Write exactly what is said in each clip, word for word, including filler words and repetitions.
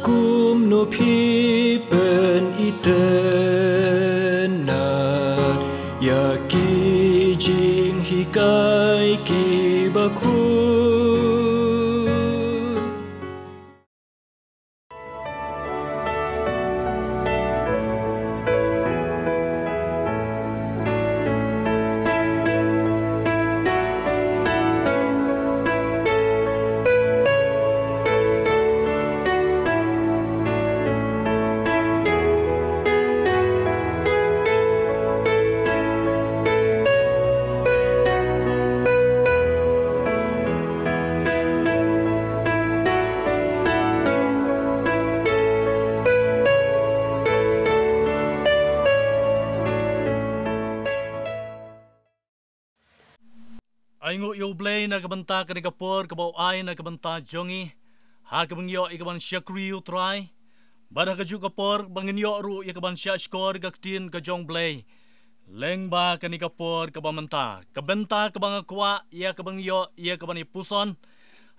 Kumno phi pynitynnad ïa ki jinghikai kiba khuid. Ai nguh ïa U Blei na ka bynta kane ka por kaba u ai na ka bynta jong ngi, ha kaba ngi ïoh ïa kaban shakri ïa U Trai. Bad ha kajuh ka por ba ngin ïoh ruh ïa kaban shah shkor ïa ka ktien ka jong U Blei lyngba kane ka por kaba mynta. Ka bynta kaba nga kwah ïa kaba ngi ïoh ïa kaban ïa puson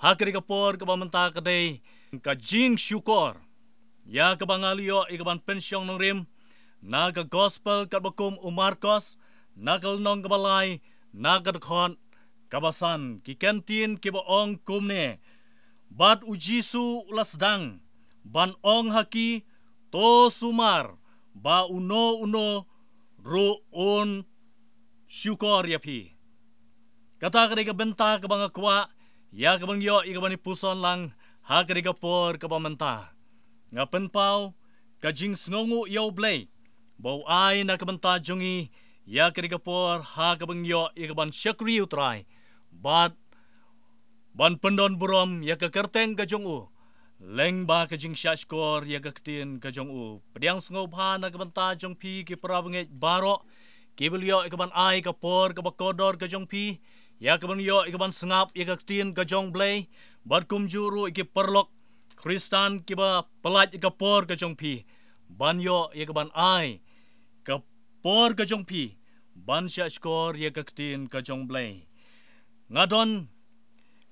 ha kane ka por kaba mynta ka dei ka jingshukor, ïa kaba nga la ïoh ïa kaban pynshong nongrim na ka Gospel katba kum u Markos, na ka lynnong kaba lai, na ka dkhot kaba san. Ki kyntien kiba ong kumne: Bad U Jisu u la sdang ban ong ha ki: To sumar, ba uno uno ruh un shukor ïa phi. Kata ka dei ka bynta kaba nga kwah ïa kaban ïoh ïa kaban ïa puson lang ha kane ka por kaba mynta. Nga pynpaw ka jingsngewnguh ïa U Blei ba u ai na ka bynta jong ngi ïa kane ka por ha kaban ïoh ïa kaban shakri U Trai bad ban pyndon burom ïa ka kyrteng ka jong u lyngba ka jingshah shkor ïa ka ktien ka jong u. Pdiang sngewbha na ka bynta jong phi ki para bangeit baroh kiba la ïoh ïa kaban ai ka por kaba kordor ka jong phi ïa kaban ïoh ïa kaban sngap ïa ka ktien ka jong U Blei, bad kumjuh ruh ïa ki paralok Khristan kiba pyllait ïa ka por ka jong phi ban ïoh ïa kaban ai ka por ka jong phi ban shah shkor ïa ka ktien ka jong U Blei. Nga don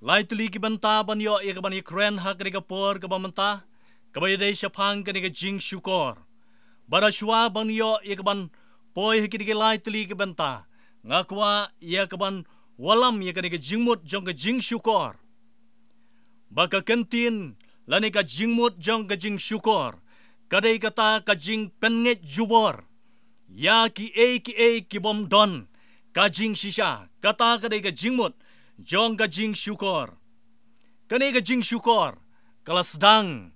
lai tylli ki bynta ban ïoh ïa kaban ïakren ha kane ka por kaba mynta, kaba ïadei shaphang kane ka jingshukor. Bad shuwa ban ïoh ïa kaban poi ha kine ki lai tylli ki bynta, nga kwah ïa kaban wallam ïa kane ka jingmut jong ka jingshukor. Ba ka kyntien lane ka jingmut jong ka jingshukor ka dei kata ka jingpynngeit jubor ïa kiei kiei kibym don ka jingshisha. Kata ka dei ka jingmut jong ka jingshukor. Kane ka jingshukor ka la sdang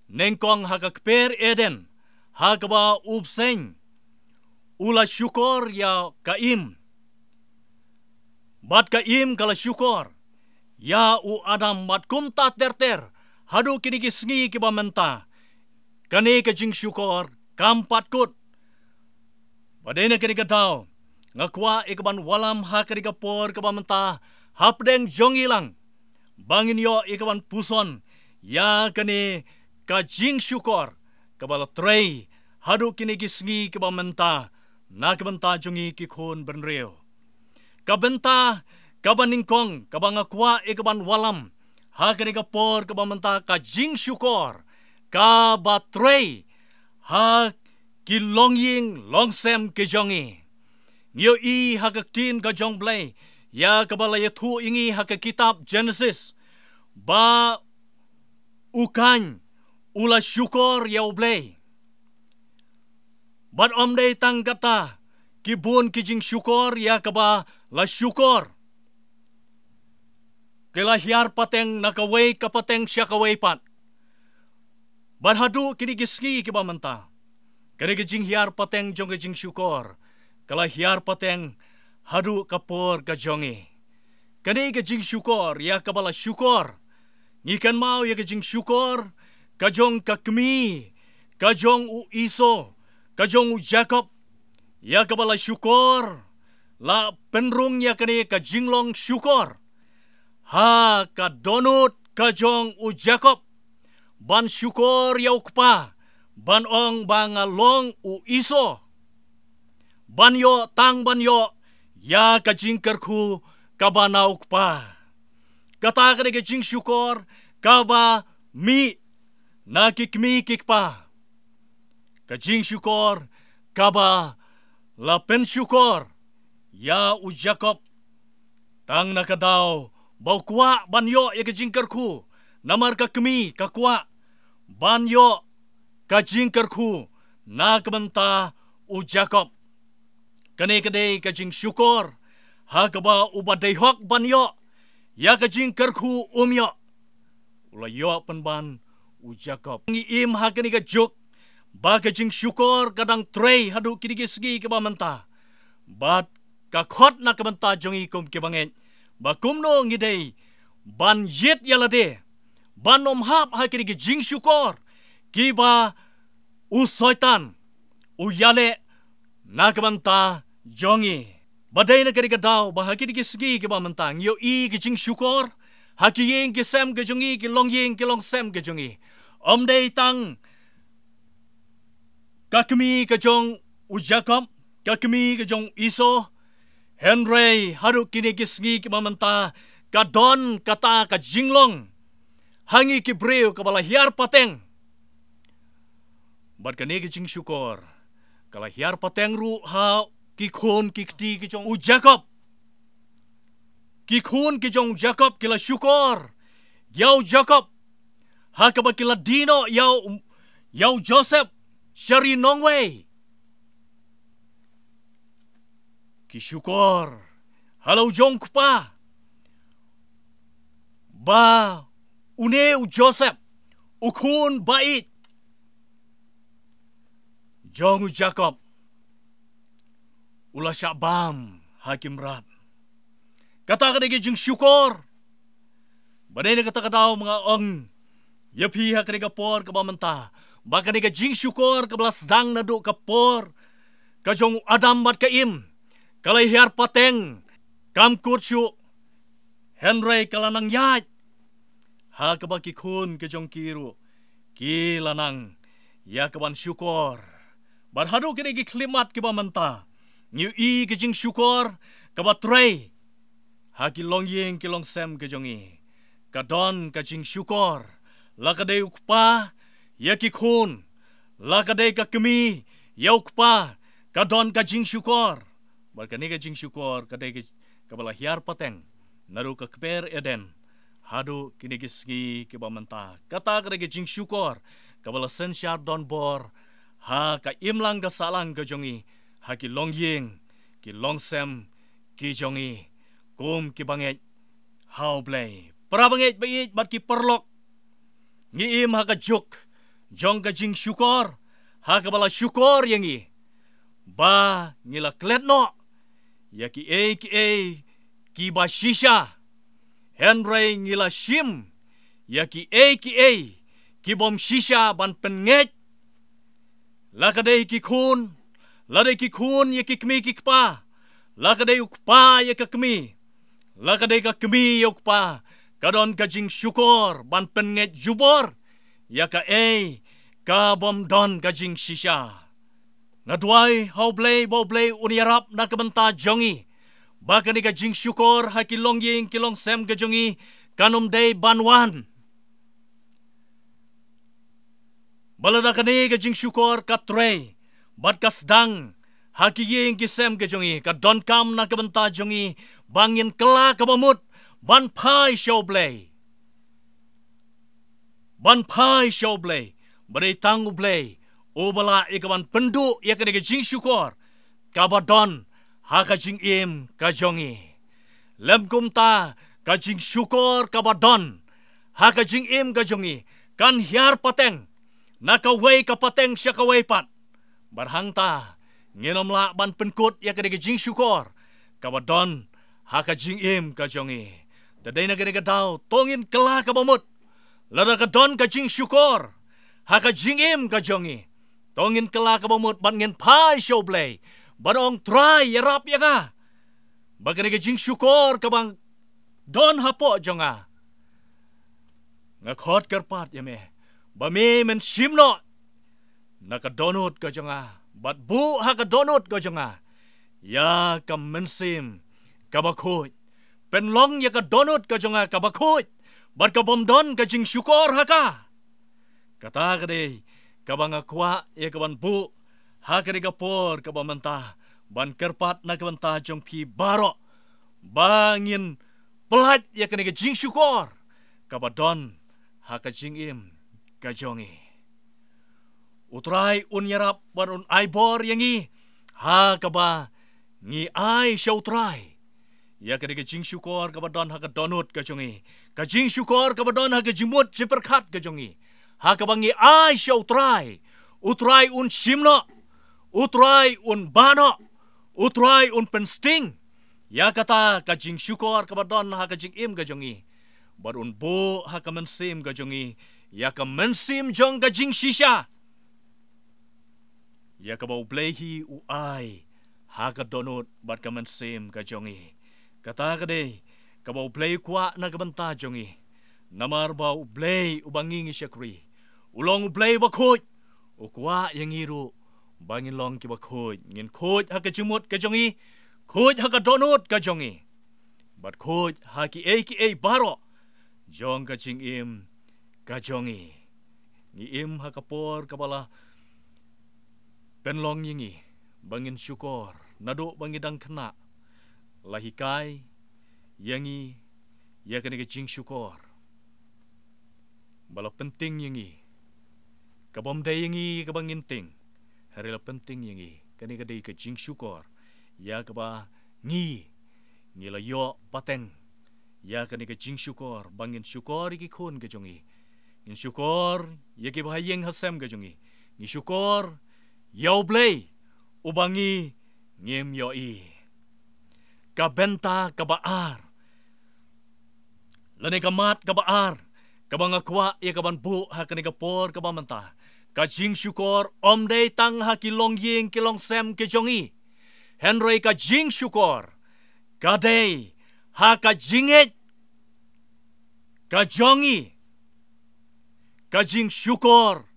nyngkong ha ka kper Eden, ha kaba u bseiñ u la shukor ïa ka im. Bad ka im ka la shukor ïa u Adam, bad kumta ter ter haduh kine ki sngi kiba mynta. Kane ka jingshukor kam pat kut. Bad dei na kane ka daw nga kwah ïa kaban wallam ha kane ka por kaba mynta hapdeng jong ngi lang, ba ngin ïoh ïa kaban puson ïa kane ka jingshukor kaba la trei haduh kine ki sngi kiba mynta na ka bynta jong ngi ki khun bynriew. Ka bynta kaba nyngkong kaba nga kwah ïa kaban wallam ha kane ka por kaba mynta, ka jingshukor kaba trei ha ki longïing longsem ki jong ngi. Ngi ïohi ha ka ktien ka jong U Blei ïa kaba la ïathuh ïa ngi ha ka kitab Genesis ba u Kain u la shukor ïa U Blei. Bad ym dei tang kata, ki bun ki jingshukor ïa kaba la shukor ki la hiar pateng na kawei ka pateng sha kawei pat. Bad haduh kine ki sngi kiba mynta, kane ka jinghiar pateng jong ka jingshukor ka la hiar pateng haduh ka por ka jong ngi. Kane ka jingshukor ïa kaba la shukor, ngi kynmaw ïa ka jingshukor ka jong ka kmie ka jong u Esau, ka jong u Jakob, ïa kaba la shukor, la pynrung ïa kane ka jinglong shukor ha ka dohnud ka jong u Jakob, ban shukor ïa u kpa, ban ong ba nga long u Esau, ban ïoh, tang ban ïoh ïa ka jingkyrkhu kaba na u kpa. Kata ka dei ka jingshukor kaba mih Na ki kmie ki kpa, ka jingshukor kaba la pynshukor ïa u Jakob, tang na ka daw ba u kwah ban ïoh ïa ka jingkyrkhu, namar ka kmie ka kwah ban ïoh ka jingkyrkhu na ka bynta u Jakob. Kane ka dei ka jingshukor ha kaba uba dei hok ban ïoh ïa ka jingkyrkhu um ïoh. U la ïoh pynban u Jakob. Ngi im ha kane ka juk ba ka jingshukor ka dang trei haduh kine ki sngi kiba mynta. Bad ka khot na ka bynta jong ngi kum ki bangeit ba kumno ngi dei ban ïit ïa lade, ban ym hap ha kine ki jingshukor kiba u Soitan u ïaleh na ka bynta jong ngi. Ba dei na kane ka daw ba ha kine ki sngi kiba mynta ngi ïohi ki jingshukor ha ki ïing ki sem ki jong ngi, ki longïing ki longsem ki jong ngi. Ym dei tang ka kmie ka jong u Jakob, ka kmie ka jong u Esau, hynrei haduh kine ki sngi kiba mynta ka don kata ka jinglong ha ngi ki briew kaba la hiar pateng. Bad kane ka jingshukor ka la hiar pateng ruh ha ki khun ki kti ki jong u Jakob. Ki khun ki jong u Jakob ki la shukor ïa u Jakob ha kaba ki la die noh ïa u, ïa u Joseph sha ri nongwei. Ki shukor ha la u jong u kpa ba une u Joseph, u khun ba ïeit jong u Jakob, u la shah bam ha ki mrad. Kata ka dei ka jingshukor. Ba dei na kata ka daw ma nga ong ïa phi ha kane ka por kaba mynta ba kane ka jingshukor kaba la sdang naduh ka por ka jong u Adam bad ka Im ka la hiar pateng, kam kut shuh, hynrei ka la nang ïaid ha kaba ki khun ki jong ki ruh ki la nang ïa kaban shukor. Bad haduh kine ki khyllipmat kiba mynta ngi ïohi ka jingshukor kaba trei ha ki longïing ki longsem ki jong ngi. Ka don ka jingshukor, la ka dei u kpa ïa ki khun, la ka dei ka kmie ïa u kpa, ka don ka jingshukor. Bad kane ka jingshukor ka dei ka, kaba la hiar pateng naduh ka kper Eden haduh kine ki sngi kiba mynta. Kata ka dei ka jingshukor kaba la synshar donbor ha ka imlang ka sahlang ka jong ngi, ha ki longïing ki longsem ki jong ngi kum ki bangeit ha u Blei. Para bangeit ba ïeit bad ki paralok, ngi im ha ka juk jong ka jingshukor ha kaba la shukor ïa ngi ba ngi la klet noh ïa kiei kiei kiba shisha, hynrei ngi la shim ïa kiei kiei kibym shisha ban pynngeit. La ka dei ki khun, la dei ki khun ïa ki kmie ki kpa, la ka dei u kpa ïa ka kmie, la ka dei ka kmie ïa u kpa, ka don ka jingshukor ban pynngeit jubor ïa kaei kabym don ka jingshisha. Nga duwai ha u Blei ba u Blei un ïarap na ka bynta jong ngi ba kane ka jingshukor ha ki longïing ki longsem ka jong ngi kan ym dei ban wan. Ba lada kane ka jingshukor ka trei bad ka sdang ha ki ïing ki sem ka jong ngi, ka donkam na ka bynta jong ngi ba ngin kylla kaba mut ban phai sha u Blei. Ban phai sha u Blei, ba dei tang u Blei uba lah ïa kaban pynduh ïa kane ka jingshukor kaba don ha ka jingim ka jong ngi. Lym kumta, ka jingshukor kaba don ha ka jingim ka jong ngi kan hiar pateng na kawei ka pateng sha kawei pat. Bad hangta ngin ym lah ban pynkut ïa kane ka jingshukor kaba don ha ka jingim ka jong ngi. Te dei na kane ka daw to ngin kylla kaba mut. Lada ka don ka jingshukor ha ka jingim ka jong ngi, to ngin kylla kaba mut bad ngin phai sha u Blei ban ong, Trai, ïarap ïa nga ba kane ka jingshukor kaba don hapoh jong nga, nga khot kyrpad ïa me ba me men shim noh na ka dohnud ka jong nga bad buh ha ka dohnud ka jong nga ïa ka mynsiem kaba khuid. Pynlong ïa ka dohnud ka jong nga kaba khuid bad kabym don ka jingshukor ha ka. Kata ka dei kaba nga kwah ïa ka ban buh ha kane ka por kaba mynta, ban kyrpad na ka bynta jong phi baroh ba ngin pyllait ïa kane ka jingshukor kaba don ha ka jingim ka jong ngi. U Trai un ïarap bad un ai bor ïa ngi ha kaba ngi ai sha U Trai ïa kane ka jingshukor kaba don ha ka dohnud ka jong ngi, ka jingshukor kaba don ha ka jingmut jingpyrkhat ka jong ngi, ha kaba ngi ai sha U Trai. U Trai un shim noh, U Trai un bah noh, U Trai un pynsting ïa kata ka jingshukor kaba don ha ka jingim ka jong ngi, bad un buh ha ka mynsiem ka jong ngi ïa ka mynsiem jong ka jingshisha, ïa kaba U Blei hi u ai ha ka dohnud bad ka mynsiem ka jong ngi. Kata ka dei kaba U Blei u kwah na ka bynta jong ngi. Namar ba U Blei uba ngi ngi shakri, u long U Blei bakhuid. U kwah ïa ngi ruh ba ngin long kiba khuid, ngin khuid ha ka jingmut ka jong ngi, khuid ha ka dohnud ka jong ngi, bad khuid ha kiei kiei baroh jong ka jingim ka jong ngi. Ngi im ha ka por kaba la pynlong ïa ngi ba ngin shukor, naduh ba ngi dang khynnah la hikai ïa ngi ïa kane ka jingshukor, ba la pynting ïa ngi, ka bym dei ïa ngi kaba ngin ting, hynrei la pynting ïa ngi. Kane ka dei ka jingshukor ïa kaba ngi, ngi la ïoh pateng ïa kane ka jingshukor ba ngin shukor ïa ki khun ka jong ngi, ngin shukor ïa kiba ha ïing ha sem ka jong ngi, ngi shukor ïa U Blei uba ngi ngim ïohi. Ka bynta kaba ar, lane ka mat kaba ar kaba nga kwah ïa ka ban buh ha kane ka por kaba mynta, ka jingshukor ym dei tang ha ki longïing ki longsem ki jong ngi, hynrei ka jingshukor ka dei ha ka jingngeit ka jong ngi, ka jingshukor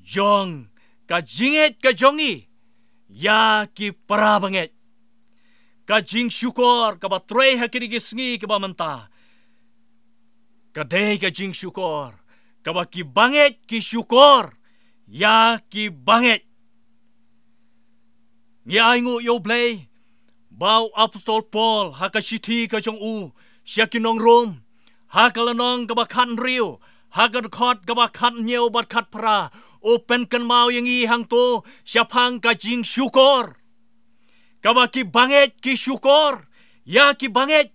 jong ka jingngeit ka jong ngi ïa ki para bangeit. Ka jingshukor kaba trei ha kine ki sngi kiba mynta ka dei ka jingshukor kaba ki bangeit ki shukor ïa ki bangeit. Ngi ainguh ïa U Blei ba u apostol Paul ha ka shithi ka jong u sha ki nong Rom, ha ka lynnong kaba khathynriew, ha ka dkhot kaba khathynñiew bad khatphra, u pynkynmaw ïa ngi hangto shaphang ka jingshukor, kaba ki bangeit ki shukor ïa ki bangeit.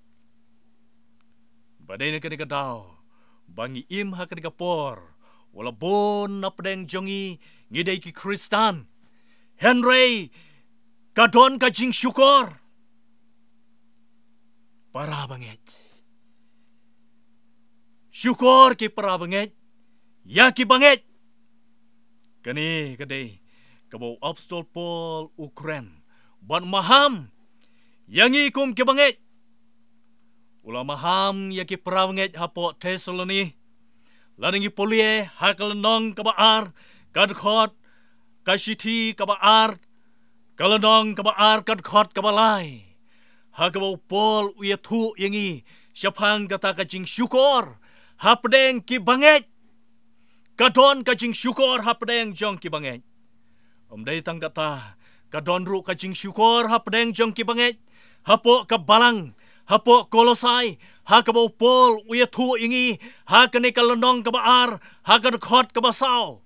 Ba dei na kane ka daw ba ngi im ha kane ka por, watla bun na pdeng jong ngi ngi dei ki Khristan, hynrei ka don ka jingshukor. Para bangeit, shukor ki para bangeit ïa ki bangeit. Kane ka dei kaba u apostol Paul u kren bad maham ïa ngi kum ki bangeit. U la maham ïa ki para bangeit hapoh Thessaloni. Lada ngi pule ha ka lynnong kaba ar, ka dkhot, ka shithi kaba ar, ka lynnong kaba ar, ka dkhot kaba lai, ha kaba u Paul u ïathuh ïa ngi shaphang kata ka jingshukor hapdeng ki bangeit. Ka don ka jingshukor hapdeng jong ki bangeit. Ym dei tang kata, ka don ruh ka jingshukor hapdeng jong ki bangeit hapoh ka balang hapoh Kolosai, ha kaba u Paul u ïathuh ïa ngi ha kane ka lynnong kaba ar, ha ka dkhot kaba saw.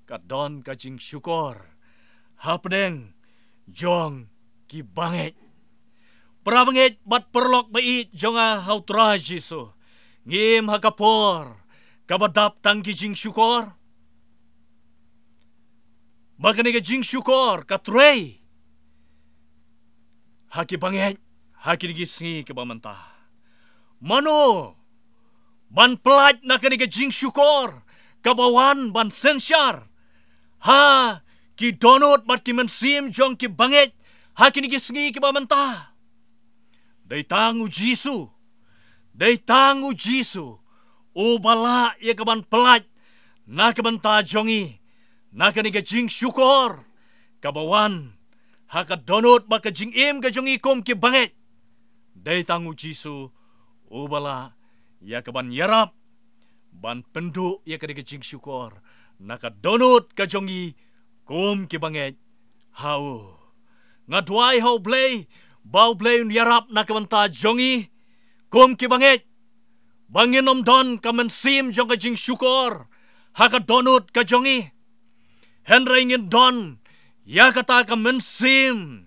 Ka don ka jingshukor hapdeng jong ki bangeit. Para bangeit bad paralok ba ïeit jong nga ha u Trai Jisu, ngi im ha ka por kaba dap tang ki jingshukor? Ba kane ka jingshukor ka trei ha ki bangeit ha kine ki sngi kiba mynta? Mano ban pyllait na kane ka jingshukor kaba wan ban synshar ha ki dohnud bad ki mynsiem jong ki bangeit ha kine ki sngi kiba mynta? Dei tang u Jisu, dei tang u Jisu uba lah ïa ka ban pyllait na ka bynta jong ngi na kane ka jingshukor kaba wan ha ka dohnud bad ka jingim ka jong ngi kum ki bangeit. Dei tang u Jisu uba lah ïa ka ban ïarap ban pynduh ïa ka dei ka jingshukor na ka dohnud ka jong ngi kum ki bangeit ha u. Nga duwai ha u Blei ba u Blei un ïarap na ka bynta jong ngi kum ki bangeit, ba ngin ym don ka mynsiem jong ka jingshukor ha ka dohnud ka jong ngi. Hynrei ngin don ïa kata ka mynsiem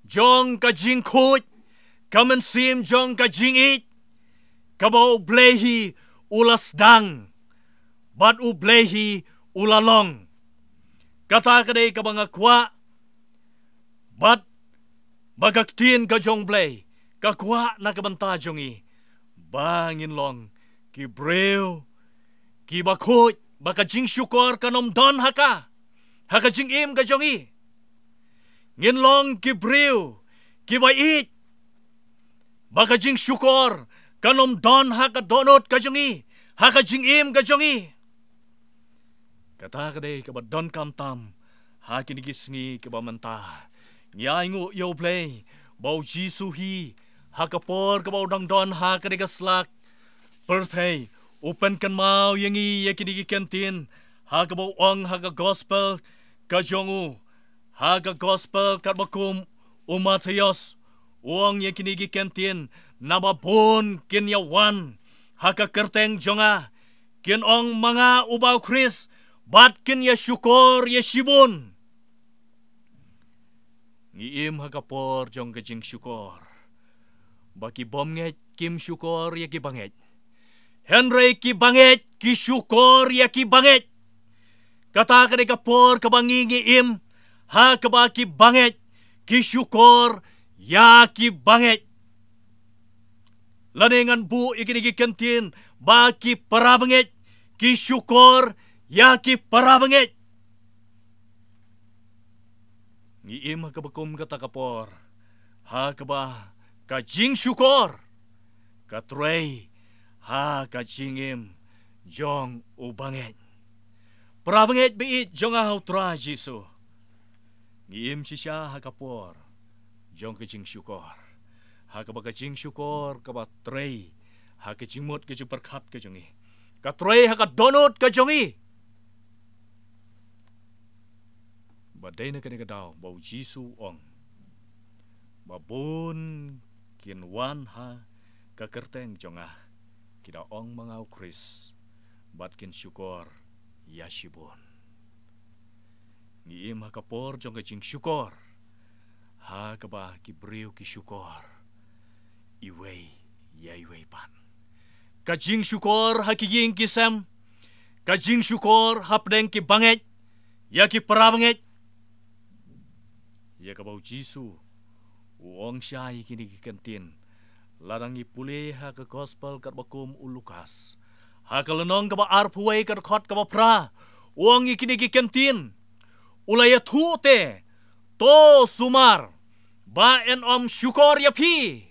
jong ka jingkhuid, ka mynsiem jong ka jingïeit, kaba u Blei hi u la sdang bad u Blei hi u la long. Kata ka dei kaba nga kwah, bad ba ka ktien ka jong u Blei ka kwah na ka bynta jong ngi, ba ngin long ki briew kiba khuid, ba ka jingshukor kan ym don ha ka, ha ka jingim ka jong ngi. Ngin long ki briew kiba ïeit, ba ka jingshukor kan ym don ha ka dohnud ka jong ngi, ha ka jingim ka jong ngi. Kata ka dei kaba donkam tam ha kine ki sngi kiba mynta. Ngi ainguh ïa u Blei ba u Jisu hi, ha ka por kaba u dang don ha kane ka sla pyrthei, u pynkynmaw ïa ngi ïa kine ki kyntien, ha kaba u ong ha ka gospel ka jong u, ha ka gospel katba kum u Mathaios, u ong ïa kine ki kyntien: Naba bun kin ïa wan ha ka kyrteng jong nga, kin ong, ma nga uba u Khrist, bad kin ïa shukor ïa shibun. Ngi im ha ka por jong ka jingshukor, ba ki bymngeit kim shukor ïa ki bangeit, hynrei ki bangeit ki shukor ïa ki bangeit. Kata ka dei ka por kaba ngi ngi im, ha kaba ki bangeit ki shukor ïa ki bangeit. Lane ngan buh ïa kine ki kyntien, ba ki para bangeit ki shukor ïa ki para bangeit. Ngi im ha kaba kum kata ka por, ha kaba ka jingshukor ka trei ha ka jingim jong u bangeit. Para bangeit ba ïeit jong nga ha u Trai Jisu, ngi im shisha ha ka por jong ka jingshukor, ha kaba ka jingshukor kaba trei ha ka jingmut ka jingpyrkhat ka jong ngi, ka trei ha ka dohnud ka jong ngi. Ba dei na kane ka daw ba u Jisu u ong, ba bun kin wan ha ka kyrteng jong nga, ki da ong, ma nga u Khrist, bad kin shukor ïa shibun. Ngi im ha ka por jong ka jingshukor, ha kaba ki briew ki shukor iwei ïa iwei pat. Ka jingshukor ha ki ïing ki sem, ka jingshukor hapdeng ki bangeit ïa ki para bangeit, ïa kaba u Jisu u ong shai ïa kine ki kyntien. Lada ngi pule ha ka gospel katba kum u Lukas, ha ka lynnong kaba arphew wei, ka dkhot kaba phra, u ong ïa kine ki kyntien: U la ïathuh te, to sumar, ba yn ym shukor ïa phi.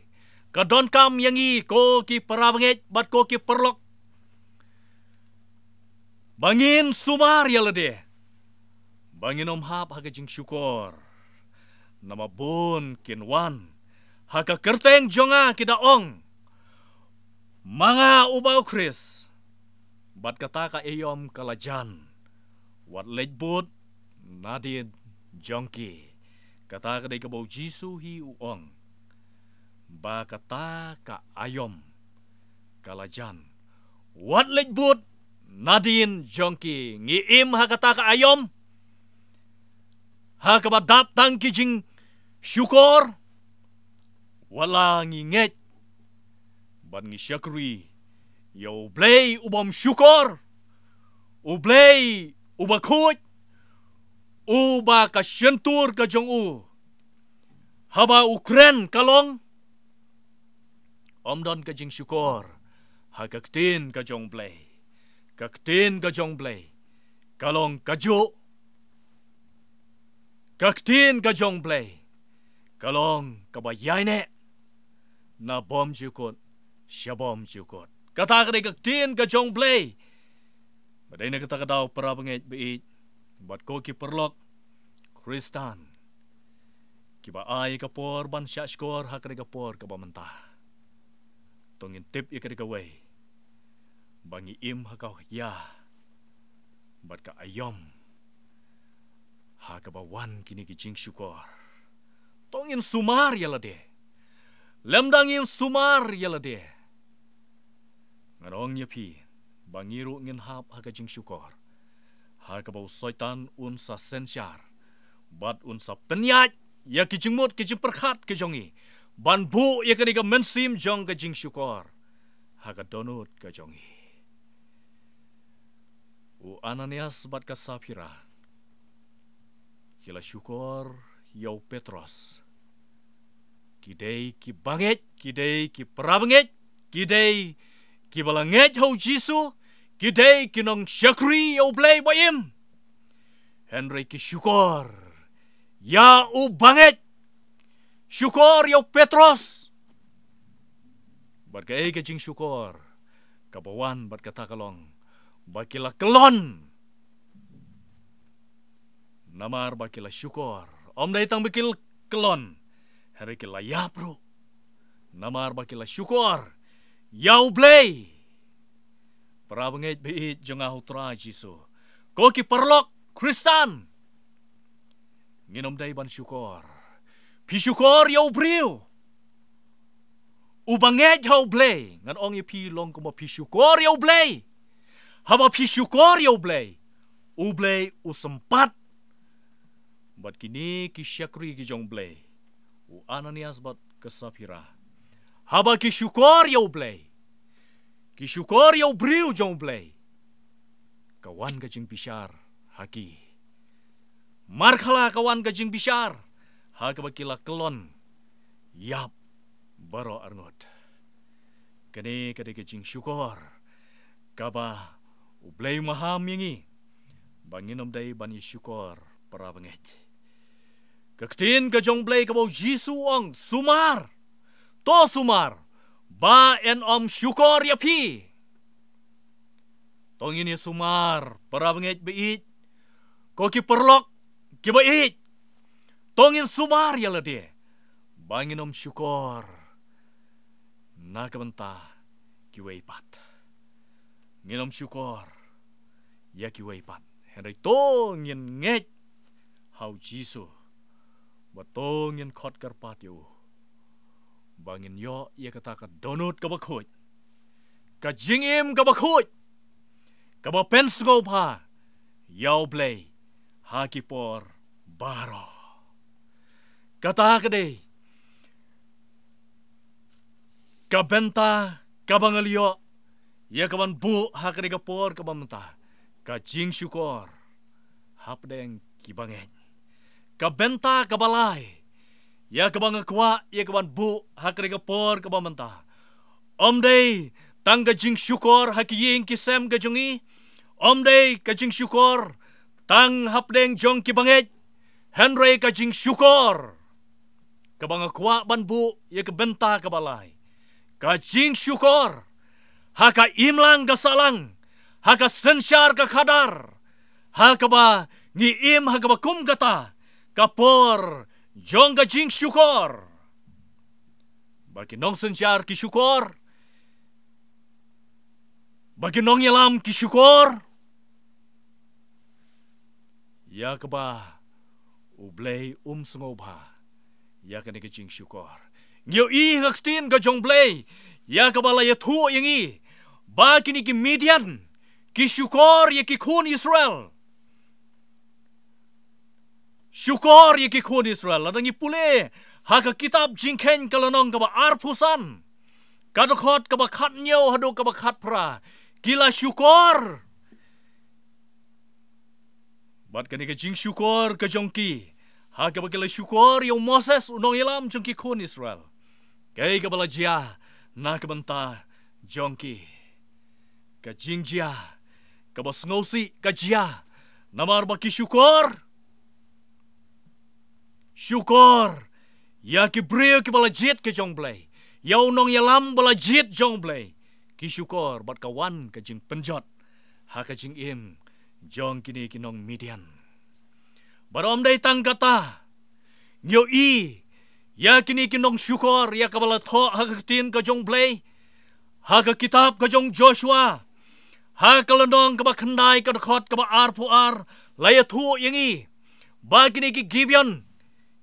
Ka donkam ïa ngi ko ki para bangeit bad ko ki paralok, ba ngin sumar ïa lade, ba ngin ym hap ha ka jingshukor. Naba bun kin wan ha ka kyrteng jong nga, ki da ong, ma nga uba u Khrist, bad kata ka aïom ka la jan. Wat leit bud nadien jong ki. Kata ka dei kaba u Jisu hi u ong, ba kata ka aïom ka la jan. Wat leit bud nadien jong ki. Ngi im ha kata ka aïom, ha kaba dap tang ki jingshukor, wat la ngi ngeit bad ngi shakri ïa u Blei u bym shukor, u Blei uba khuid, uba ka shyntur ka jong u, haba u kren ka long, ym don ka jingshukor ha ka ktien ka jong u Blei. Ka ktien ka jong u Blei ka long kajuh. Ka ktien ka jong u Blei ka long kaba ïaineh na bymjukut sha bymjukut. Kata ka dei ka ktien ka jong u Blei. Ba dei na kata ka daw, para bangeit ba ïeit bad ko ki paralok Khristan, kiba ai ka por ban shahshkor ha kane ka por kaba mynta, to ngin tip ïa kane kawei, Ba ngi im ha ka hia bad ka aïom ha kaba wan kine ki jingshukor. To ngin sumar ïa lade. Lymda ngin sumar ïa lade, ngan ong ïa phi ba ngi ruh ngin hap ha ka jingshukor ha kaba u Soitan un sa synshar bad un sa pynïaid ïa ki jingmut ki jingpyrkhat ki jong ngi ban buh ïa kane ka mynsiem jong ka jingshukor ha ka dohnud ka jong ngi. U Ananias bad ka Saphira ki la shukor ïa u Petros. Ki dei ki bangeit, ki dei ki parabangeit, ki dei kiba la ngeit ha u Jisu, ki dei ki nongshakri ïa u Blei ba im. Hynrei ki shukor ïa u bangeit, shukor ïa u Petros. Bad kaei ka jingshukor kaba wan bad kata ka long ba ki la kyllon. Namar ba ki la shukor, ym dei tang ba ki la kyllon, hynrei ki la ïap ruh. Namar ba ki la shukor ïa u Blei. Parabangeit ba ïeit jong nga ha u Trai Jisu, ko ki paralok Khristan, ngin ym dei ban shukor. Phi shukor ïa u briew uba ngeit ha u Blei, ngan ong ïa phi long kumba phi shukor ïa u Blei. Haba phi shukor ïa u Blei, u Blei u sympat bad kine ki shakri ki jong u Blei, u Ananias bad ka Saphira. Haba ki shukor ïa u Blei, ki shukor ïa u briew jong u Blei, ka wan ka jingbishar ha ki. Markhala ka wan ka jingbishar ha kaba ki la kyllon ïap baroh arngut. Kane ka dei ka jingshukor kaba u Blei u maham ïa ngi ba ngin ym dei ban ïa shukor, parabangeit. Ka ktien ka jong u Blei kaba u Jisu u ong, sumar, to sumar, ba yn ym shukor ïa phi. To ngin ïa sumar, parabangeit ba ïeit, ko ki paralok kiba ïeit. To ngin sumar ïa lade ba ngin ym shukor na ka bynta kiwei pat. Ngin ym shukor ïa kiwei pat, hynrei to ngin ngeit ha u Jisu, ba to ngin khot kyrpad ïa u ba ngin ïoh ïa kata ka dohnud kaba khuid, ka jingim kaba khuid, kaba pynsngewbha ïa u Blei ha ki por baroh. Kata ka dei ka bynta kaba nga la ïoh ïa kaban buh ha kane ka por kaba mynta, ka jingshukor hapdeng ki bangeit. Ka bynta kaba lai ïa kaba nga kwah ïa kaban buh ha kane ka por kaba mynta, ym dei tang ka jingshukor ha ki ïing ki sem ka jong ngi, ym dei ka jingshukor tang hapdeng jong ki bangeit, hynrei ka jingshukor kaba nga kwah ban buh ïa ka bynta kaba lai, ka jingshukor ha ka imlang ka sahlang, ha ka synshar ka khadar, ha kaba ngi im ha kaba kum kata ka por jong ka jingshukor. Ba ki nongsynshar ki shukor, ba ki nongïalam ki shukor, ïa kaba u Blei um sngewbha ïa kane ka jingshukor. Ngi ïohi ha ka ktien ka jong u Blei ïa kaba la ïathuh ïa ngi ba kine ki Midian ki shukor ïa ki khun Israel. Shukor ïa ki khun Israel. Lada ngi pule ha ka kitab Jingkheiñ ka lynnong kaba arphew san, ka dkhot kaba khathynñiew haduh kaba khatphra, ki la shukor. Bad kane ka jingshukor ka jong ki, ha kaba ki la shukor ïa u Moses u nongïalam jong ki khun Israel, kaei kaba la jia na ka bynta jong ki? Ka jingjia kaba sngewsih ka jia namar ba ki shukor. Shukor ïa ki briew kiba la jied ka jong u Blei, ïa u nongïalam ba la jied jong u Blei. Ki shukor bad ka wan ka jingpynjot ha ka jingim jong kine ki nong Midian. Bad ym dei tang kata, ngi ïohi ïa kine ki nongshukor ïa kaba la thoh ha ka ktien ka jong u Blei, ha ka kitab ka jong u Joshua, Ha ka lynnong kaba khyndai, ka dkhot kaba arphew ar, la ïathuh ïa ngi ba kine ki Gibeon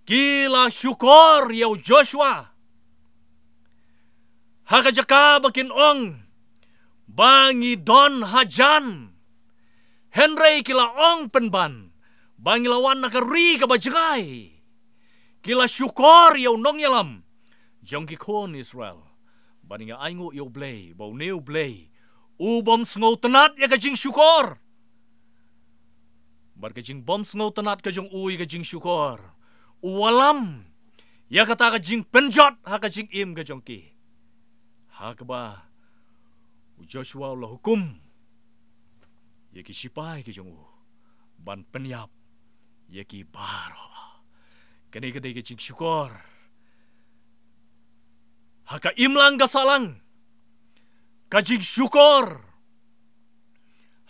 ki la shukor ïa u Joshua ha ka jaka ba kin ong ba ngi don hajan. Hynrei ki la ong pynban ba ngi la wan na ka ri kaba jngai. Ki la shukor ïa u nongïalam jong ki khun Israel. Bad ngi ainguh ïa U Blei ba une U Blei u bym sngewtynnad ïa ka jingshukor. Bad ka jingbym sngewtynnad ka jong u ïa ka jingshukor, u wallam ïa kata ka jingpynjot ha ka jingim ka jong ki, ha kaba u Joshua u la hukum ïa ki shipai ki jong u ban pynïap ïa ki baroh. Kane ka dei ka jingshukor ha ka imlang ka sahlang, ka jingshukor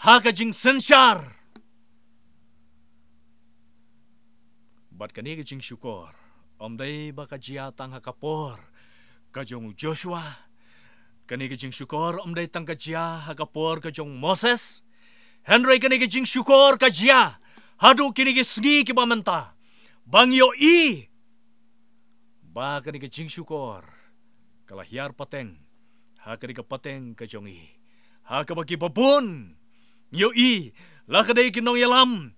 ha ka jingsynshar. Bad kane ka jingshukor ym dei ba ka jia tang ha ka por ka jong u Joshua. Kane ka jingshukor ym dei tang ka jia ha ka por ka jong u Moses. Hynrei kane ka jingshukor ka jia haduh kine ki sngi kiba mynta, ba ngi ïohi ba kane ka jingshukor ka la hiar pateng ha kane ka pateng ka jong ngi, ha kaba kiba bun ngi ïohi, la ka dei ki nongïalam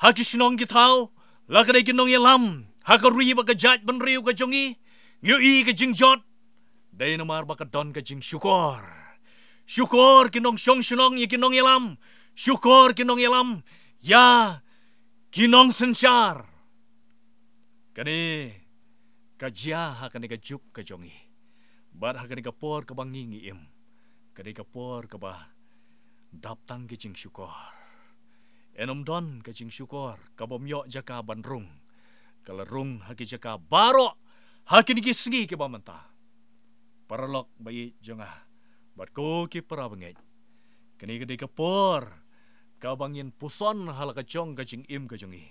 ha ki shnong ki thaw, la ka dei ki nongïalam ha ka ri bad ka jaitbynriew ka jong ngi, ngi ïohi ka jingjot. Dei namar ba ka don ka jingshukor. Shukor ki nongshong shnong ïa ki nongïalam. Shukor ki nongïalam ïa ki nongsynshar. Kane ka jia ha kane ka juk ka jong ngi. Bad ha kane ka por kaba ngi ngi im, kane ka por kaba dap tang ki jingshukor. Yn ym don ka jingshukor kabym ïoh jaka ban rung. Ka la rung ha ki jaka baroh ha kine ki sngi kiba mynta. Paralok ba ïeit jong nga bad ko ki para bangeit, kane ka dei ka por kaba ngin puson ha la ka jong ka jingim ka jong ngi.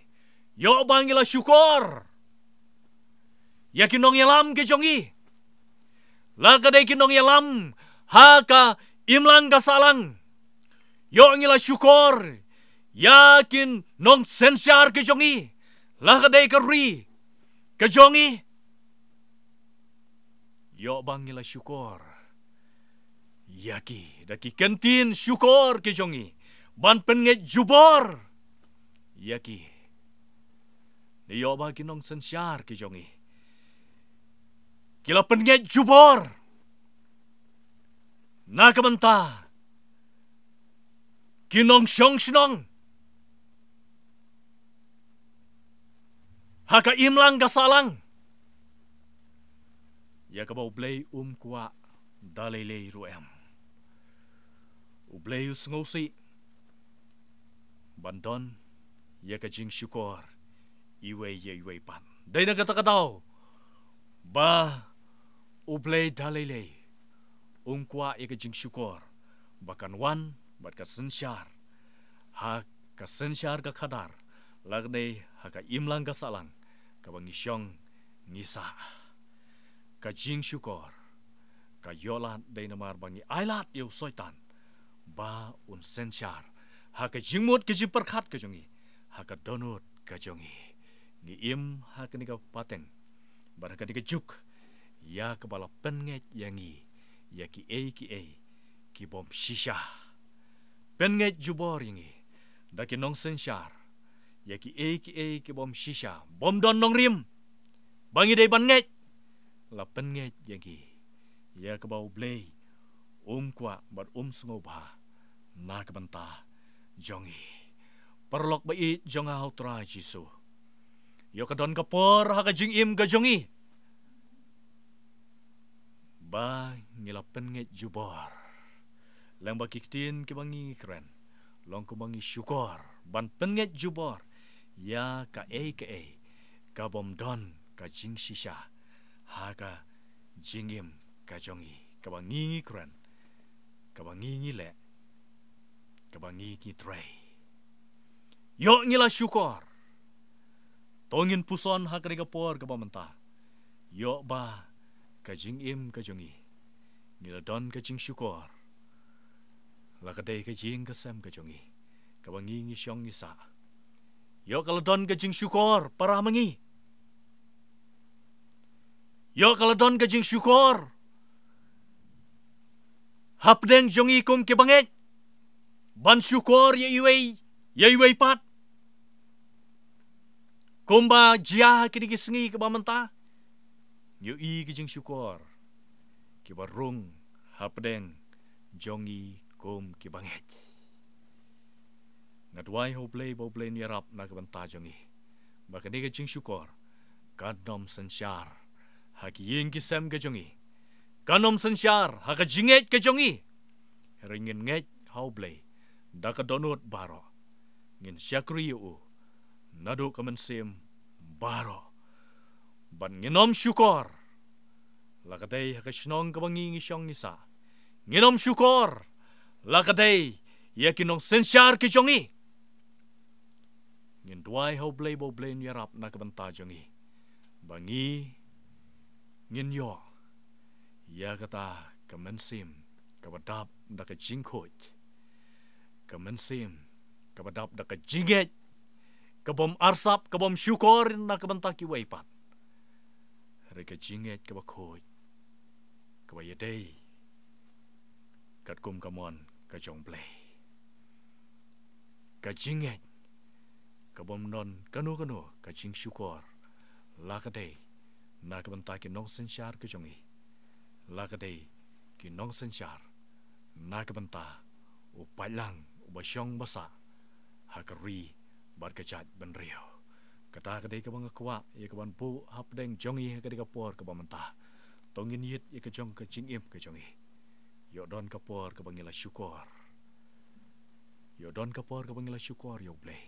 Ïoh ba ngi la shukor ïa ki nongïalam ki jong ngi, la ka dei ki nongïalam ha ka imlang ka sahlang. Ïoh ngi la shukor ïa ki nongsynshar ki jong ngi, la ka dei ka ri ka jong ngi. Ïoh ba ngi la shukor ïa ki da ki kyntien shukor ki jong ngi, ban pynngeit jubor ïa ki. Ïoh ba ki nongsynshar ki jong ngi ki la pynngeit jubor na ka bynta ki nongshong shnong ha ka imlang ka sahlang, ïa kaba U Blei um kwah da lei lei ruh em. U Blei u sngewsih ban don ïa ka jingshukor iwei ïa iwei pat. Dei na kata ka daw ba U Blei da lei lei um kwah ïa ka jingshukor ba kan wan bad ka synshar ha ka synshar ka khadar, la ka dei ha ka imlang ka sahlang kaba ngi shong ngi sah. Ka jingshukor ka ïoh lad dei namar ba ngi ai lad ïa u Soitan ba un synshar ha ka jingmut ka jingpyrkhat ka jong ngi, ha ka dohnud ka jong ngi. Ngi im ha kane ka pateng bad ha kane ka juk ïa kaba la pynngeit ïa ngi ïa kiei kiei ki bym shisha. Pynngeit jubor ïa ngi da ki nongsynshar ïa kiei kiei ki bym shisha, bym don nongrim ba ngi dei ban ngeit. La pynngeit ïa ngi ïa kaba U Blei um kwah bad um sngewbha na ka bynta jong ngi. Paralok ba ïeit jong nga ha U Trai Jisu, ïoh ka don ka por ha ka jingim ka jong ngi ba ngi la pynngeit jubor lyngba ki ktien kiba ngi ngi kren. Long kumba ngi shukor ban pynngeit jubor ïa kaei kaei ka bym don ka jingshisha ha ka jingim ka jong ngi, kaba ngi ngi kren, kaba ngi ngi leh, kaba ngi ngi trei. Ïoh ngi la shukor. To ngin puson ha kane ka por kaba mynta, ïoh ba ka jingim ka jong ngi ngi la don ka jingshukor La ka dei ka jing ka sem ka jong ngi, kaba ngi ngi shong ngi sah. Ïoh ka la don ka jingshukor para ma ngi. Ïoh ka la don ka jingshukor hapdeng jong ngi kum ki bangeit, ban shukor ïa iwei ïa iwei pat. Kumba jia ha kine ki sngi kaba mynta, ngi ïohi ki jingshukor kiba rung hapdeng jong ngi kum ki bangeit. Nga duwai ha U Blei ba U Blei un ïarap na ka bynta jong ngi, ba kane ka jingshukor kan ym synshar ha ki ïing ki sem ka jong ngi, kan ym synshar ha ka jingngeit ka jong ngi. Hynrei ngin ngeit ha U Blei da ka dohnud baroh, ngin shakri ïa u naduh ka mynsiem baroh, bad ngin ym shukor la ka dei ha ka shnong kaba ngi ngi shong ngi sah. Ngin ym shukor la ka dei ïa ki nongsynshar ki jong ngi. Ngin duwai ha U Blei ba U Blei un ïarap na ka bynta jong ngi, ba ngi ngin ïoh ïa kata ka mynsiem kaba dap da ka jingkhuid, ka mynsiem kaba dap da ka jingngeit, kabym arsap, kabym shukor na ka bynta kiwei pat. Hynrei ka jingngeit kaba khuid, kaba ïadei katkum ka mon ka jong U Blei. Ka jingngeit kabym don kano kano ka jingshukor la ka dei na ka bynta ki nongsynshar ka jong ngi, la ka dei ki nongsynshar na ka bynta u paidlang uba shong ba sah ha ka ri bad ka jaitbynriew. Kata ka dei kaba nga kwah ïa kaban buh hapdeng jong ngi ha kane ka por kaba mynta. To ngin ïit ïa ka jong ka jingim ka jong ngi. Ïoh don ka por kaba ngi la shukor. Ïoh don ka por kaba ngi la shukor ïa U Blei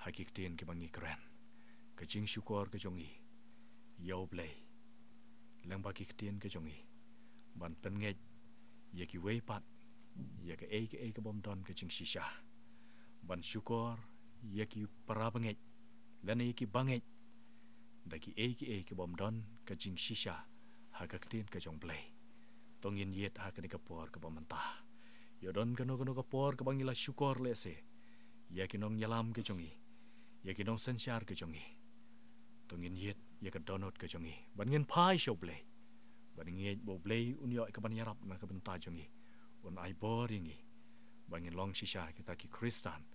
ha ki ktien kiba ngi kren. Ka jingshukor ka jong ngi ïa U Blei lyngba ki ktien ka jong ngi, ban pynngeit ïa kiwei pat ïa kaei kaei kabym don ka jingshisha, ban shukor ïa ki para bangeit lane ïa ki bangeit da kiei kiei kabym don ka jingshisha ha ka ktien ka jong U Blei. To ngin ïit ha kane ka por kaba mynta. Ïoh don kano kano ka por kaba ngi la shukor lehse ïa ki nongïalam ka jong ngi, ïa ki nongsynshar ka jong ngi, to ngin ïit ïa ka dohnud ka jong ngi ban ngin phai sha U Blei, ban ngin ngeit ba U Blei un ïoh ïa kaban ïarap na ka bynta jong ngi, un ai bor ïa ngi ba ngin long shisha kita ki Khristan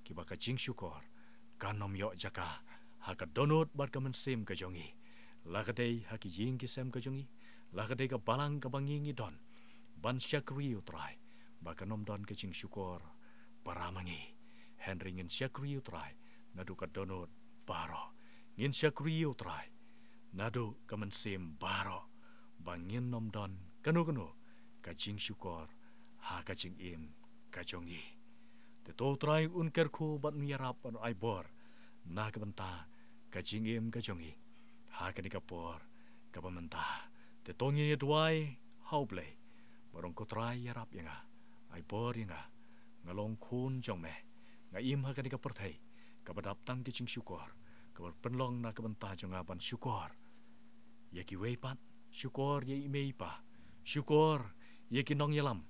kiba ka jingshukor kan ym ïoh jaka ha ka dohnud bad ka mynsiem ka jong ngi, la ka dei ha ki ïing ki sem ka jong ngi, la ka dei ka balang kaba ngi ngi don, ban shakri U Trai, ba kan ym don ka jingshukor para ma ngi. Hynrei ngin shakri U Trai naduh ka dohnud baroh. Ngin shakri U Trai naduh ka mynsiem baroh, ba ngin ym don kano kano ka jingshukor ha ka jingim ka jong ngi. Te to U Trai un kyrkhu bad un ïarap bad un ai bor na ka bynta ka jingim ka jong ngi ha kane ka por kaba mynta. Te to ngin ïa duwai ha U Blei, ba rong ko Trai ïarap ïa nga, ai bor ïa nga. Nga long khun jong me, nga im ha kane ka pyrthei kaba dap tang ki jingshukor, kaba pynlong na ka bynta jong nga ban shukor ïa kiwei pat, shukor ïa i mei i pa, shukor ïa ki nongïalam,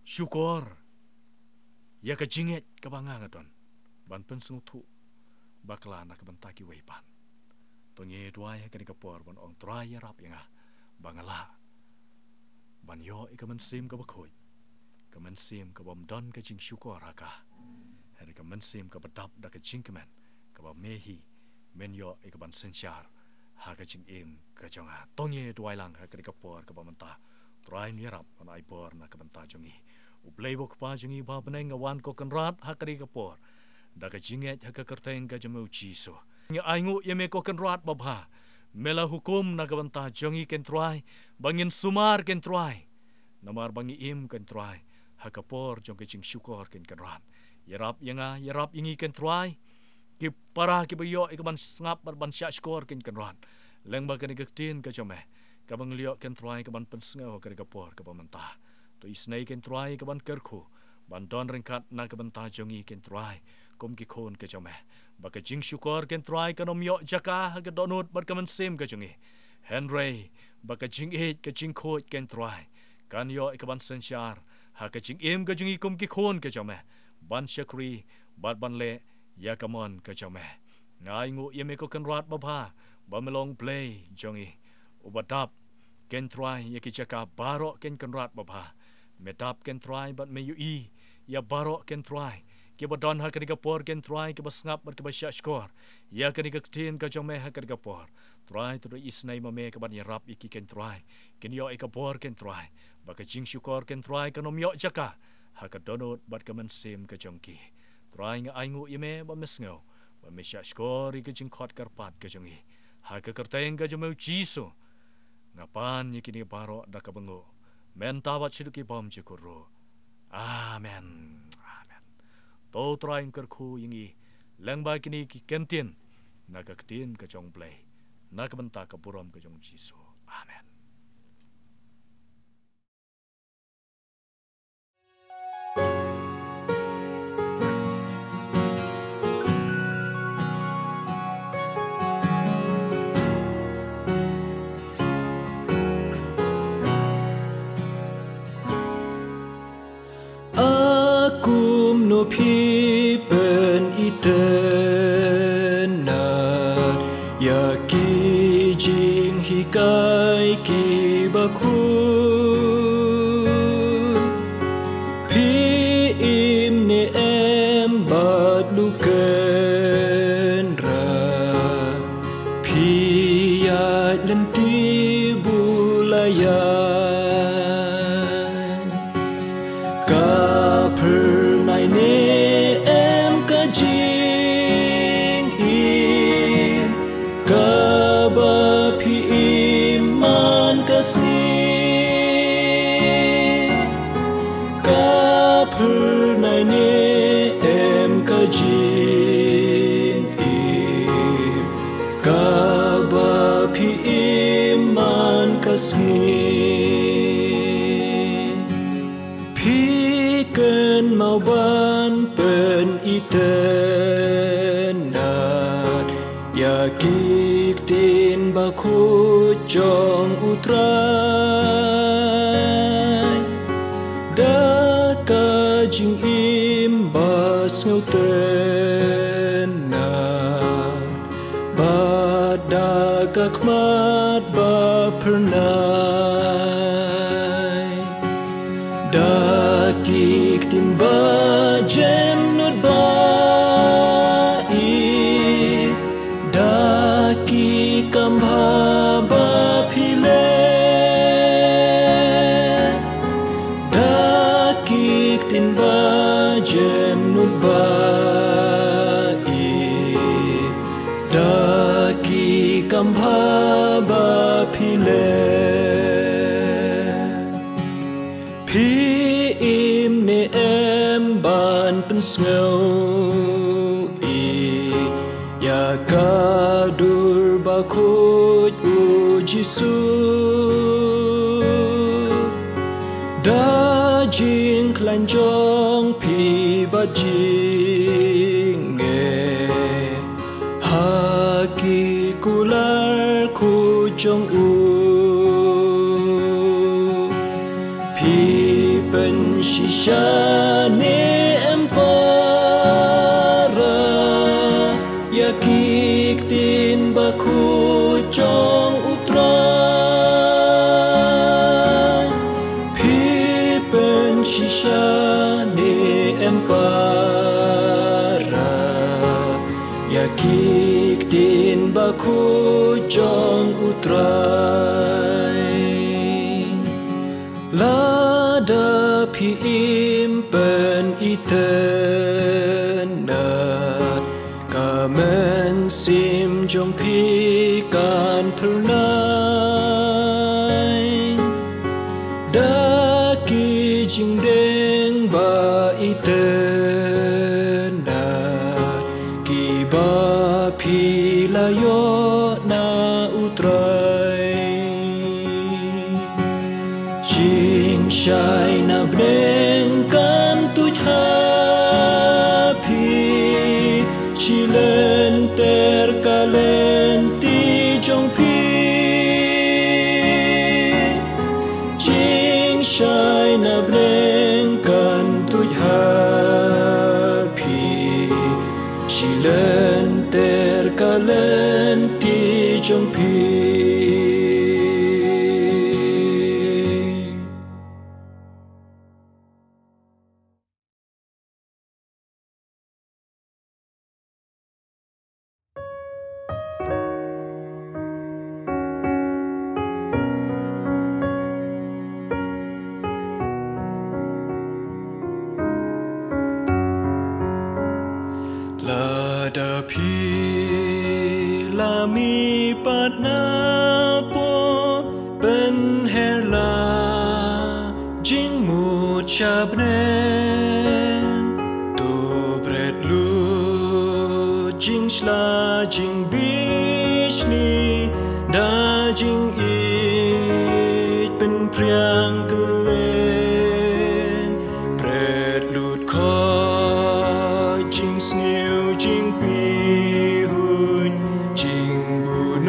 shukor ïa ka jingngeit kaba nga nga don ban pynsngewthuh bakla na ka bynta kiwei pat. To ngin ïa duwai ha kane ka por ban ong Trai ïarap ïa nga ba nga lah ban ïoh ïa ka mynsiem kaba khuid, ka mynsiem kabym don ka jingshukor ha ka, hynrei ka mynsiem kaba dap da ka jingkmen kaba me hi men ïoh ïa kaban synshar ha ka jingim ka jong nga. To ngin ïa duwai lang ha kane ka por kaba mynta. Trai un ïarap un ai bor na ka bynta jong ngi. U Blei ba U Kpa jong ngi ba ha bneng, nga wan ko Kynrad ha kane ka por da ka jingngeit ha ka kyrteng ka jong me U Jisu. Ngi ainguh ïa me ko Kynrad babha, me la hukum na ka bynta jong ngi Kynrad ba ngin sumar Kynrad, namar ba ngi im Kynrad ha ka por jong ka jingshukor Kynrad. Ïarap ïa nga, ïarap ïa ngi Kynrad, ki para kiba ïoh ïa kaban sngap bad ban shah shkor Kynrad lyngba kane ka ktien ka jong me, kaba ngi la ïoh Kynrad kaban pynsngew ha kane ka por kaba mynta. To isynei Kynrad kaban kyrkhu ban don ryngkat na ka bynta jong ngi Kynrad kum ki khun ka jong me, ba ka jingshukor Kynrad kan ym ïoh jaka ha ka dohnud bad ka mynsiem ka jong ngi, hynrei ba ka jingïeit, ka jingkhuid Kynrad kan ïoh ïa ka ban synshar ha ka jingim ka jong ngi kum ki khun ka jong me, ban shakri bad ban leh ïa ka mon ka jong me. Nga ainguh ïa me ko Kynrad babha ba me long Blei jong ngi, uba dap, Kynrad Trai, ïa ki jaka baroh, Kynrad babha. Me dap, Kynrad Trai, bad me ïohi ïa baroh, Kynrad Trai, kiba don ha kane ka por, Kynrad Trai, kiba sngap bad kiba shahshkor ïa kane ka ktien ka jong me ha kane ka por. Trai, to da isynei ma me ka ban ïarap ïa ki, Kynrad Trai, kin ïoh ïa ka bor, Kynrad Trai, ba ka jingshukor, Kynrad Trai, kan ym ïoh jaka ha ka dohnud bad ka mynsiem ka jong ki. Trai, nga ainguh ïa me ba me sngew, ba me shahshkor ïa ka jingkhot kyrpad ka jong ngi. Ha ka kyrteng ka jong me, U Jisu, nga pan ïa kine baroh da kaba nguh, mynta bad shaduh ki bymjukut ruh. Amen. Amen. To Trai un kyrkhu ïa ngi lyngba kine ki kyntien na ka ktien ka jong U Blei, na ka bynta ka burom ka jong U Jisu. Amen. A kumno phi pynitynnad ïa ki jinghikai kiba khuid? Phi im ne em bad Lukynrad, phi ïaid lynti bun la ïaid. Ka phyrnai ne em ka jingim kaba phi im man ka sngi? Ka phyrnai ne em ka jingim kaba phi im man ka sngi? Phi kynmaw ban pynitynnad ïa ki ktien bakhuid jong U Trai da ka jingim ba sngewtynnad bad da ka khmat ba phyrnai. Da ki ktien ba jem nud ba ïeit, da ki kam bha ba phi leh, da ki ktien ba jem nud ba ïeit, da ki kam bha ba phi leh. Phi im ne em ban pynsngew ïa ka dur bakhuid U Jisu? Da jingkhlaiñ jong phi bad jingeh ha ki kular khuid jong u, phi pynshisha ne em para ïa ki ktien bakhuid jong U Trai? Phi pynshisha ne em para ïa ki ktien bakhuid jong U Trai? Lada phi im pynitynnad, ka mynsiem jong phi kan phyrnai da ki jingdeng ba itynnad kiba phi la ïoh na U Trai. Jingshai na bneng kan tuid ha phi, shi lynter ka lynti jong phi. Jingshai jong phi. Lada phi la mih pat na pop, pynher la jingmut sha bneng. To bret lut jingshla jingbishni da jingïeit pynpriang kylleng. Bret lut khoit jingsniew jingpyrhuh, jingbuhnud,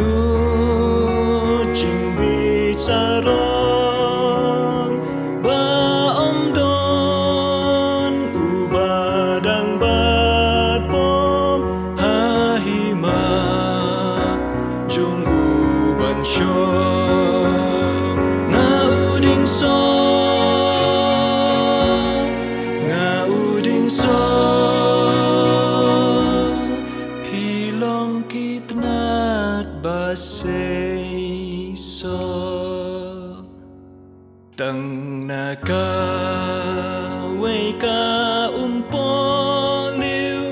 jingbit sarong, ba ym don uba dang bat pop ha hima jong u ban shong. Nga u diengsoh, nga u diengsoh, phi long ki tnat ba seisoh. Tang na kawei ka umpohliew,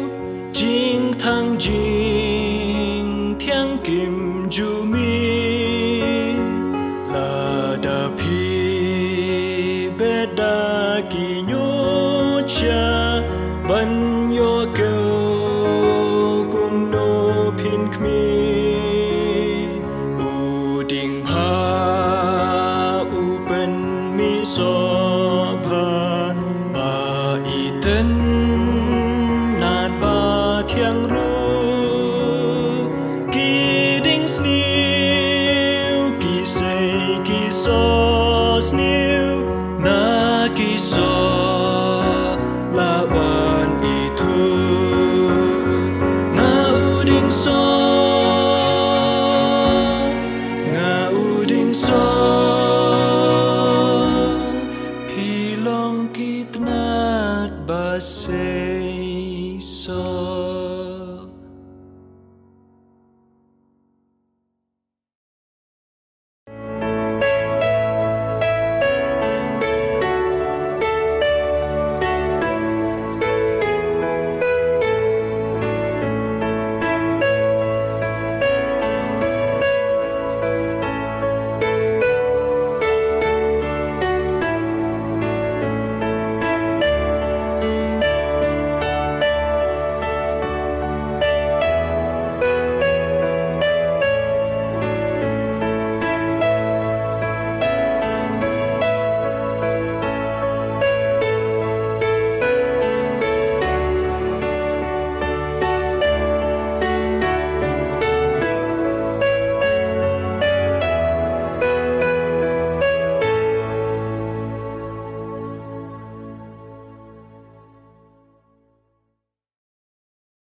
jingthang jingthiang kim ju mih. Lada phi bet da ki ñiuhsha ban ïoh kiew, kumno phin khmih? U dieng bha u pynmih soh bha, ba itynnad ba thiang ruh. Ki dieng sniew, ki sei ki soh sniew, na ki soh lah ban ithuh. Nga u diengsoh, nga u diengsoh, phi long ki tnat ba seisoh.